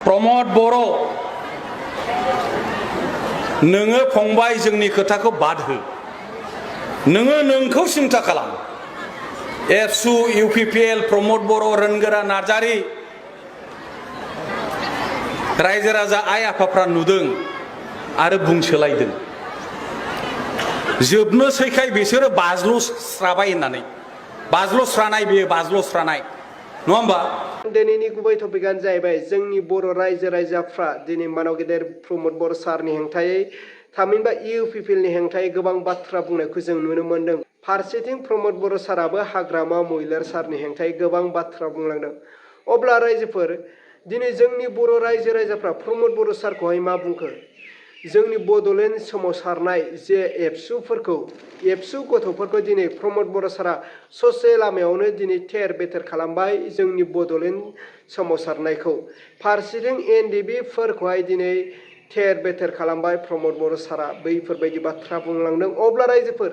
प्रमोद बर' नोङो फंबाय जोंनि खोथाखौ बाद हो। नोङो नोंखौ सिन्था खालाम। एबसु इउपिपिएल प्रमोद बर' रोनगोरा नार्जारी रायजो राजा आइ आफाफ्रा नुदों आरो बुंसोलायदों। जोबनोसैखाय बिसोरो बाज्ल'स्राबाय होननानै बाज्ल'स्रानाय बेयो बाज्ल'स्रानाय नङा होमबा? दिनैनि गुबै टपिकआनो जाहैबाय जोंनि बर' रायजो राजाफ्रा दिनै मानव गेदेर प्रमोद बर' सारनि हेंथायै थामहिनबा इउपिपिएलनि हेंथायै गोबां बाथ्रा बुंनायखौ जों नुनो मोन्दों। फारसेथिं प्रमोद बर' साराबो हाग्रामा महिलार सारनि हेंथायै गोबां बाथ्रा बुंलांदों। अब्ला रायजोफोर दिनै जोंनि बर' रायजो राजाफ्रा प्रमोद बर' सारखौहाय मा बुंखो? जोंनि बड'लेण्ड सोमावसारनाय जे एबसु गथ'फोरखौ दिनै प्रमोद बर' सारा ससे लामायावनो दिनै थेर बेथेर खालामबाय जोंनि बड'लेण्ड सोमावसारनायखौ। फारसेथिं एनडिबि फोरखौहाय दिनै थेर बेथेर खालामबाय प्रमोद बर' सारा बैफोरबायदि बाथ्रा बुंलांदों। अब्ला रायजोफोर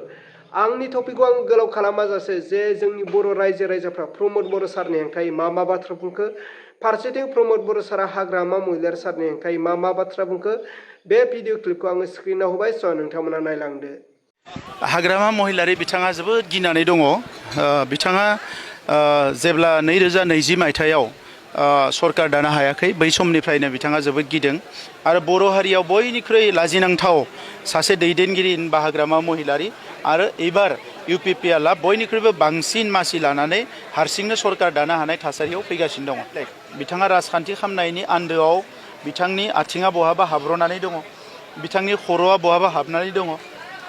आंनि टपिकखौ आं गोलाव खालामाजासे जे जोंनि बर' रायजो राजाफ्रा प्रमोद बर' सारनि हेंथायै मा बाथ्रा बुंखो, फारसेथिं प्रमोद बर' सारा हाग्रामा महिलार सारनि हेंथायै मा बाथ्रा बुंखो, बे भिडिअ क्लिपखौ आङो स्क्रिनाव होबाय। स' नोंथांमोना नायलांदो। हाग्रामा महिलारि बिथाङा जोबोद गिनानै दङ। बिथाङा जेब्ला 2020 मायथाइयाव सरकार दानो हायाखै बै समनिफ्रायनो बिथाङा जोबोद गिदों आरो बर' हारियाव बयनिख्रुइ लाजिनांथाव सासे दैदेनगिरि होनबा हाग्रामा महिलारि आरो एबार इउपिपिएलआ बयनिख्रुइबो बांसिन मासि लानानै हारसिंनो सरकार दानो हानाय थासारियाव फैगासिनो दङ। बिथाङा राजखान्थि खालामनायनि आन्दोआव बिथांनि आथिङा बहाबा हाब्रनानै दङ, बिथांनि खर'आ बहाबा हाबनानै दङ।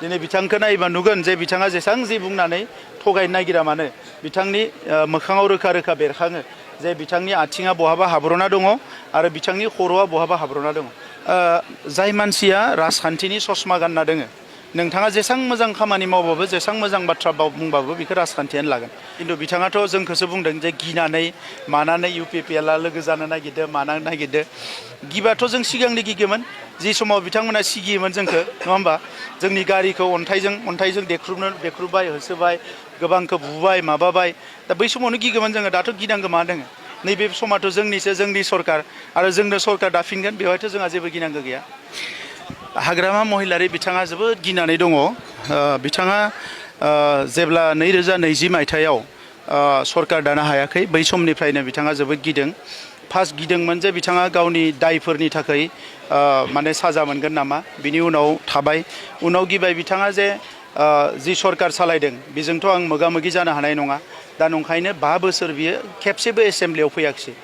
दिनै बिथांखौ नायोबा नुगोन जे बिथाङा जेसेबां जि बुंनानै थगायनो नागिरा मानो बिथांनि मोखाङाव रोखा रोखा बेरखाङो जे बिथांनि आथिङा बहाबा हाब्रना दङ आरो बिथांनि खर'आ बहाबा हाब्रना दङ। जाय मानसिया राजखान्थिनि ससमा गानना दोङो, नोंथाङा जेसेबां मोजां खामानि मावबाबो जेसेबां मोजां बाथ्रा बुंबाबो बेखौ राजखान्थियानो लागोन। खिन्थु बिथाङाथ' जोंखौसो बुंदों जे गिनानै मानानै इउपिपिएलआ लोगो जानो नागिरदों मानो नागिरदों। गिबाथ' जों सिगांनि गिगोमोन जि समाव बिथांमोना सिगियोमोन जोंखौ, नङा होमबा? जोंनि गारिखौ अन्थाइजों देख्रुबबाय होसोबाय, गोबांखौ बुबाय माबाबाय। दा बै समावनो गिगोमोन जोङो। दाथ' गिनांगौ मा दोङो? नैबे समाथ' जोंनि सरकार आरो जोंनो सरकार दाफिनगोन, बेवहायथ' जोंहा जेबो गिनांगौ गैया। हाग्रामा महिलारि बिथाङा जोबोद गिनानै दङ। बिथाङा जेब्ला 2020 मायथाइयाव सरकार दानो हायाखै बै समनिफ्रायनो बिथाङा जोबोद गिदों। फार्स्ट गिदोंमोन जे बिथाङा गावनि दायफोरनि थाखाय माने साजा मोनगोन नामा, बिनि उनाव थाबाय। उनाव गिबाय बिथाङा जे जि सरकार सालायदों बेजोंथ' आं मोगा मोगि जानो हानाय नङा। दा नंखायनो 5 बोसोर बियो खेबसेबो एसेम्ब्लियाव फैयाखिसै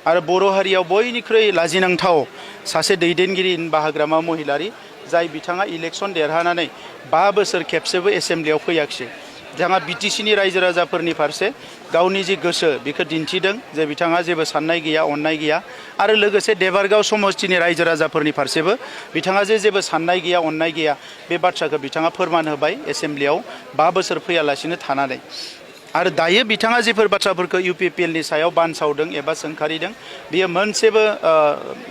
आरो बर' हारियाव बयनिख्रुइ लाजिनांथाव सासे दैदेनगिरि होनबा हाग्रामा महिलारि, जाय बिथाङा इलेक्सन देरहानानै 5 बोसोर खेबसेबो एसेम्ब्लियाव फैयाखिसै। बिथाङा बिटिसिनि रायजो राजाफोरनि फारसे गावनि जि गोसो बेखौ दिन्थिदों जे बिथाङा जेबो साननाय गैया, अननाय गैया आरो लोगोसे देबारगाव समस्तिनि रायजो राजाफोरनि फारसेबो बिथाङा जेबो साननाय गैया, अननाय गैया, बे बाथ्राखौ बिथाङा फोरमान होबाय एसेम्ब्लियाव 5 बोसोर फैयालासिनो थानानै। आरो दायो बिथाङा जेफोर बाथ्राफोरखौ इउपिपिएलनि सायाव बानसावदों एबा सोंखारिदों बियो मोनसेबो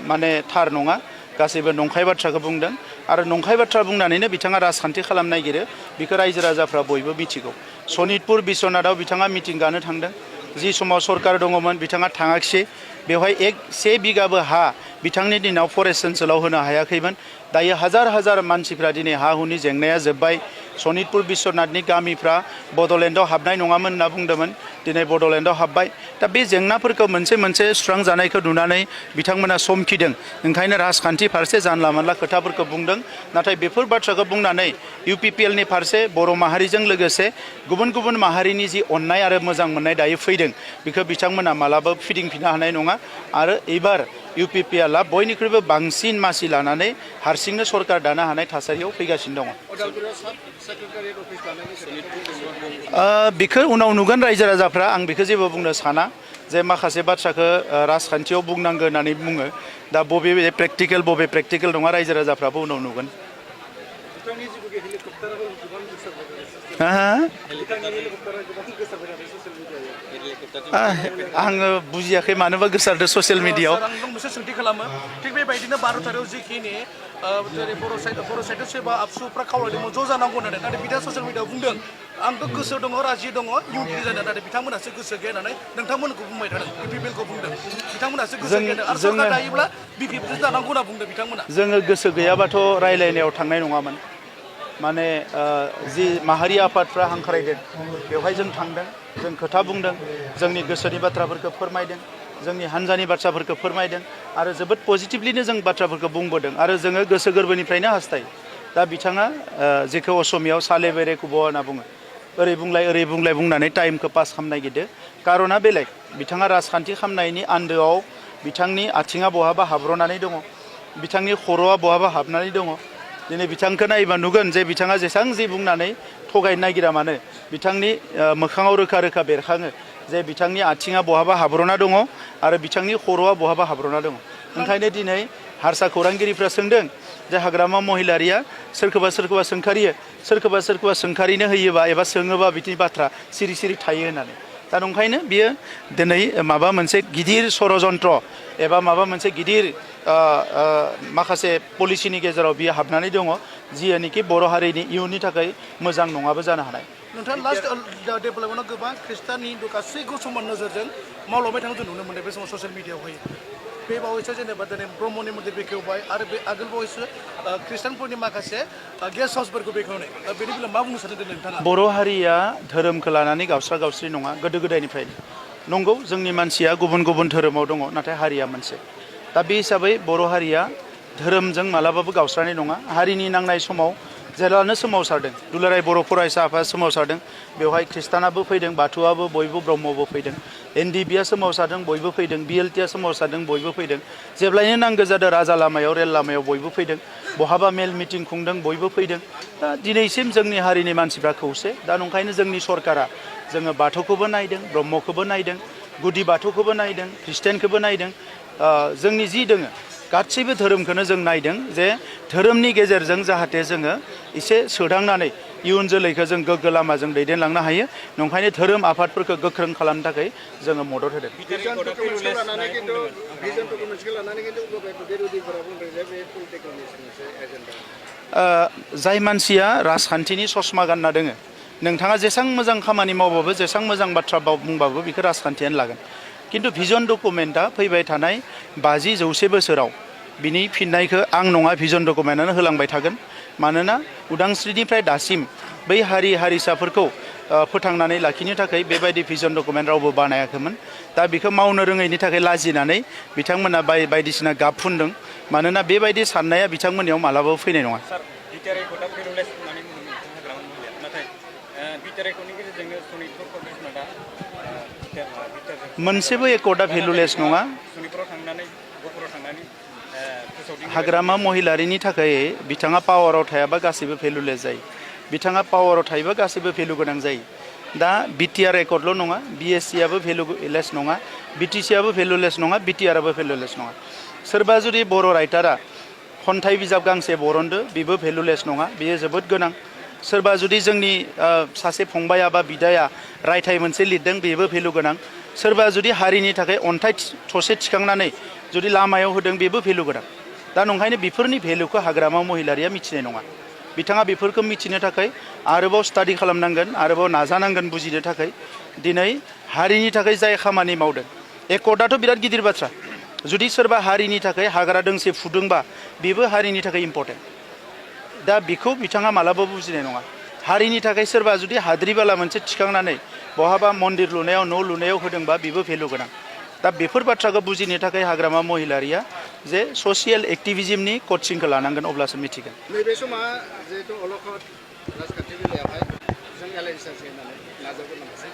माने थार नङा। गासैबो नंखाय बाथ्राखौ बुंदों आरो नंखाय बाथ्रा बुंनानैनो बिथाङा राजखान्थि खालामनो नागिरो, बेखौ रायजो राजाफ्रा बयबो मिथिगौ। सनितपुर बिश्वनाथआव बिथाङा मिटिं गानो थांदों। जि समाव सरकार दङमोन बिथाङा थाङाखिसै। बेवहाय 1 बिगाबो हा बिथांनि दिनाव फरेस्ट ओनसोलाव होनो हायाखैमोन। दायो हाजार मानसिफ्रा दिनै हा हुनि जेंनाया जोब्बाय। सनितपुर बिश्वनाथनि गामिफ्रा बड'लेण्डआव हाबनाय नङामोन होनना बुंदोंमोन, दिनै बड'लेण्डआव हाबबाय। दा बे जेंनाफोरखौ मोनसे सुस्रांजानायखौ नुनानै बिथांमोना समखिदों। ओंखायनो राजखान्थि फारसे जानला मोनला खोथाफोरखौ बुंदों। नाथाय बेफोर बाथ्राखौ बुंनानै इउपिपिएलनि फारसे बर' माहारिजों लोगोसे गुबुन माहारिनि जि अननाय आरो मोजां मोननाय दायो फैदों, बेखौ बिथांमोना मालाबा फिदिंफिननो हानाय नङा। आरो एबार इउपिपिएलआ बयनिख्रुइबो बांसिन मासि लानानै हारसिंनो सरकार दानो हानाय थासारियाव फैगासिनो दङ। बेखौ उनाव नुगोन रायजो राजाफ्रा। आं बेखौ जेबो बुंनो साना जे माखासे बाथ्राखौ राजखान्थियाव बुंनांगौ होननानै बुङो। दा बबे प्रेक्टिकेल नङा रायजो राजाफ्राबो उनाव नुगोन। आङो बुजियाखै मानोबा गोसारदों ससियेल मिडियाआव। आं मोनसे सोंथि खालामो, थिग बेबायदिनो 12 तारिखआव जिखिनि जेरै बर' साइडआव सोरबा आबसुफ्रा खावलायदोंमोन ज' जानांगौ होननानै, नाथाय बिथाङा ससियेल मिडियाआव बुंदों आंथ' गोसो दङ राजि दङ इउपि जानो नाथाय बिथांमोनासो गोसो गैया होननानै नोंथांमोनखौ बुंबाय थादों इउपिपिएलखौ बुंदों बिथांमोनासो गोसो गैया आरो सरकार दायोब्ला बिपिएफसो जानांगौ होनना बुंदों बिथांमोना जोङो गोसो गैयाबाथ' रायलायनायाव थांनाय नङामोन माने जि माहारि आफादफ्रा हांख्रायदों बेवहाय जों थांदों जों खोथा बुंदों जोंनि गोसोनि बाथ्राफोरखौ फोरमायदों जोंनि हान्जानि बाथ्राफोरखौ फोरमायदों आरो जोबोद पजिटिभलिनो जों बाथ्राफोरखौ बुंबोदों आरो जोङो गोसो गोरबोनिफ्रायनो हास्थायो दा बिथाङा जेखौ असमियाव साले बेरे कुब होनना बुङो ओरै बुंलाय बुंनानै टाइमखौ पास खालामनो नागिरदो कारना बेलेग बिथाङा राजखान्थि खालामनायनि आन्दोआव बिथांनि आथिङा बहाबा हाब्रनानै दङ बिथांनि खर'आ बहाबा हाबनानै दङ दिनै बिथांखौ नायोबा नुगोन जे बिथाङा जेसेबां जि बुंनानै थगायनो नागिरा मानो बिथांनि मोखाङाव रोखा रोखा बेरखाङो जे बिथांनि आथिङा बहाबा हाब्रना दङ आरो बिथांनि खर'आ बहाबा हाब्रना दङ ओंखायनो दिनै हारसा खौरांगिरिफ्रा सोंदों जे हाग्रामा महिलारिया सोरखौबा सोंखारिनो होयोबा एबा सोङोबा बिदि बाथ्रा सिरि सिरि थायो होननानै दा नंखायनो बियो दिनै माबा मोनसे गिदिर षड़यन्त्र एबा माबा मोनसे गिदिर माखासे पलिसिनि गेजेराव बियो हाबनानै दङ जियानोखि बर' हारिनि इयुननि थाखाय मोजां नङाबो जानो हानाय नोंथाङा लास्ट डेभेलपमेन्टआव गोबां खृष्टान हिन्दु गासैखौ समान नोजोरजों मावलांबाय थानायखौ जों नुनो मोनदों बे समाव ससियेल मिडियाआवहाय बे बावैसो जेनेबा दिनै ब्रह्मनि मन्दिर बेखेवबाय आरो बे आगोल बावैसो खृष्टानफोरनि माखासे गेस्ट हाउसफोरखौ बेखेवनाय बेनि बेलायाव मा बुंनो सानदों नोंथाङा बर' हारिया धोरोमखौ लानानै गावस्रा गावस्रि नङा गोदो गोदायनिफ्रायनो नंगौ जोंनि मानसिया गुबुन गुबुन धोरोमाव दङ नाथाय हारिया मोनसे दा बे हिसाबै बर' हारिया धोरोमजों मालाबाबो गावस्रानाय नङा हारिनि नांनाय समाव जेब्लानो सोमावसारदों दुलाराय बर' फरायसा आफादा सोमावसारदों बेवहाय खृष्टानाबो फैदों बाथौआबो बयबो ब्रह्मबो फैदों एनडिबिआ सोमावसारदों बयबो फैदों बिएलटिआ सोमावसारदों बयबो फैदों जेब्लायनो नांगौ जादों राजा लामायाव रेल लामायाव बयबो फैदों बहाबा मेल मिटिं खुंदों बयबो फैदों दा दिनैसिम जोंनि हारिनि मानसिफ्रा खौसे दा नंखायनो जोंनि सरकारा जोङो बाथौखौबो नायदों ब्रह्मखौबो नायदों गुदि बाथौखौबो नायदों ख्रिस्टियानखौबो नायदों जोंनि जि दोङो गासैबो धोरोमखौनो जों नायदों जे धोरोमनि गेजेरजों जाहाथे जोङो एसे सोदांनानै इयुन जोलैखौ जों गोग्गो लामाजों दैदेनलांनो हायो नंखायनो धोरोम आफादफोरखौ गोख्रों खालामनो थाखाय जोङो मदद होदों जाय मानसिया राजखान्थिनि ससमा गानना दोङो नोंथाङा जेसां मोजां खामानि मावबाबो जेसां मोजां बाथ्रा बुंबाबो बेखौ राजखान्थियानो लागोन किन्तु भिजन डकुमेन्टआ फैबाय थानाय 50-100 बोसोराव बिनि फिननायखौ आं नङा भिजन डकुमेन्टआनो होलांबाय थागोन मानोना उदांस्रिनिफ्राय दासिम बै हारि हारिसाफोरखौ फोथांनानै लाखिनो थाखाय बेबायदि भिजन डकुमेन्ट रावबो बानायाखैमोन दा बेखौ मावनो रोङैनि थाखाय लाजिनानै बिथांमोना बायदिसिना गाब फुनदों मानोना बेबायदि साननाया बिथांमोननियाव मालाबाबो फैनाय नङा मोनसेबो एकर्डआ भेलुलेस नङा हाग्रामा महिलारिनि थाखाय बिथाङा पावाराव थायाबा गासैबो भेलुलेस जायो बिथाङा पावाराव थायोबा गासैबो भेलु गोनां जायो दा बिटिआर एकर्डल' नङा बिएससिआबो भेलुलेस नङा बिटिसिआबो भेलुलेस नङा बिटिआरआबो भेलुलेस नङा सोरबा जुदि बर' राइटारा खन्थाइ बिजाब गांसे बरनदो बेबो भेलुलेस नङा बेयो जोबोद गोनां सोरबा जुदि जोंनि सासे फंबाया बा बिदाया रायथाइ मोनसे लिरदों बेबो भेलु गोनां सोरबा जुदि हारिनि थाखाय अन्थाइ थसे थिखांनानै जुदि लामायाव होदों बेबो भेलु गोनां दा नंखायनो बेफोरनि भेलुखौ हाग्रामा महिलारिया मिथिनाय नङा बिथाङा बेफोरखौ मिथिनो थाखाय आरोबाव स्टाडि खालामनांगोन आरोबाव नाजानांगोन बुजिनो थाखाय दिनै हारिनि थाखाय जाय खामानि मावदों एकर्डआथ' बिराद गिदिर बाथ्रा जुदि सोरबा हारिनि थाखाय हाग्रा दोंसे फुदोंबा बेबो हारिनि थाखाय इम्पर्टेन्ट दा बेखौ बिथाङा मालाबाबो बुजिनाय नङा हारिनि थाखाय सोरबा जुदि हाद्रि बाला मोनसे थिखांनानै बहाबा मन्दिर लुनायाव न' लुनायाव होदोंबा बेबो भेलु गोनां दा बेफोर बाथ्राखौ बुजिनो थाखाय हाग्रामा महिलारिया जे ससियेल एक्टिभिजमनि कचिंखौ लानांगोन अब्लासो मिथिगोन नैबे समा जिहेतु अलखद राजखान्थि बेलायावहाय जों एलायन्स होननानै नाजावगोन नामासै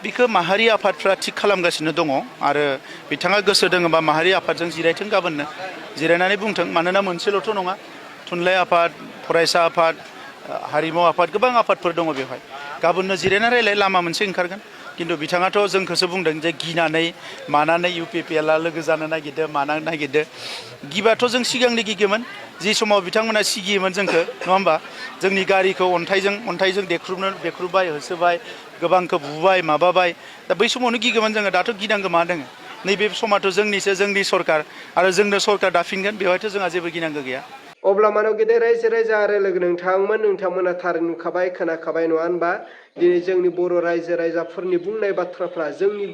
बेखौ माहारि आफादफ्रा थिग खालामगासिनो दङ आरो बिथाङा गोसो दोङोबा माहारि आफादजों जिरायथों गाबोननो जिरायनानै बुंथों मानोना मोनसेल'थ' नङा थुनलाइ आफाद फरायसा आफाद हारिमु आफाद गोबां आफादफोर दङ बेवहाय गाबोननो जिरायना रायलाय लामा मोनसे ओंखारगोन किन्तु बिथाङाथ' जोंखौसो बुंदों जे गिनानै मानानै इउपिपिएलआ लोगो जानो नागिरदों मानो नागिरदों गिबाथ' जों सिगांनि गिगोमोन जि समाव बिथांमोना सिगियोमोन जोंखौ नङा होमबा जोंनि गारिखौ अन्थाइजों देख्रुबबाय होसोबाय गोबांखौ बुबाय माबाबाय दा बै समावनो गिगोमोन जोङो दाथ' गिनांगौ मा दोङो नैबे समाथ' जोंनिसो जोंनि सरकार आरो जोंनो सरकार दाफिनगोन बेवहायथ' जोंहा जेबो गिनांगौ गैया अब्ला मानव गेदेर रायजो राजा आरो लोगो नोंथांमोना थारै नुखाबाय खोनाखाबाय नङा होनबा दिनै जोंनि बर' रायजो राजाफोरनि बुंनाय बाथ्राफ्रा जोंनि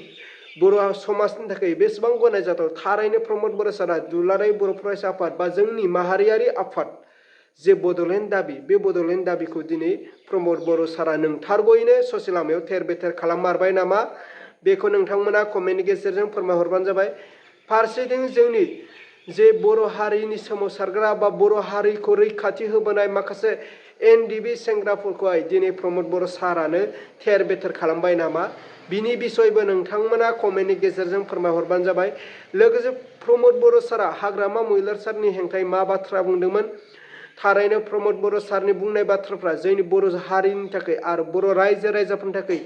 बर' समाजनि थाखाय बेसेबां गनायजाथाव थारैनो प्रमद बर' सारा दुलाराय बर' फरायसा आफाद बा जोंनि माहारियारि आफाद जे बड'लेण्ड दाबि बे बड'लेण्ड दाबिखौ दिनै प्रमद बर' सारा नंथारगौयैनो ससे लामायाव थेर बेथेर खालाममारबाय नामा बेखौ नोंथांमोना कमेन्टनि गेजेरजों फोरमायहरबानो जाबाय फारसेथिं जोंनि जे बर' हारिनि सोमावसारग्रा बा बर' हारिखौ रैखाथि होबोनाय माखासे NDB सेंग्राफोरखौहाय दिनै प्रमद बर' सारानो थेर बेथेर खालामबाय नामा बिनि बिसयबो नोंथांमोना कमेन्टनि गेजेरजों फोरमायहरबानो जाबाय लोगोसे प्रमद बर' सारा हाग्रामा महिलार सारनि हेंथायै मा बाथ्रा बुंदोंमोन थारैनो प्रमद बर' सारनि बुंनाय बाथ्राफ्रा जोंनि बर' हारिनि थाखाय आरो बर' रायजो राजाफोरनि थाखाय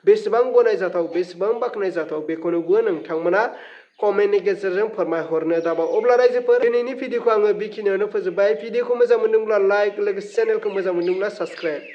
बेसेबां गनायजाथाव बेसेबां बाख्नायजाथाव बेखौनोबो नोंथांमोना कमेन्टनि गेजेरजों फोरमायहरनो दाबा अब्ला रायजोफोर दिनैनि भिडिअखौ आङो बेखिनियावनो फोजोबबाय भिडिअखौ मोजां मोनदोंब्ला लाइक लोगोसे चेनेलखौ मोजां मोनदोंब्ला साबस्क्राइब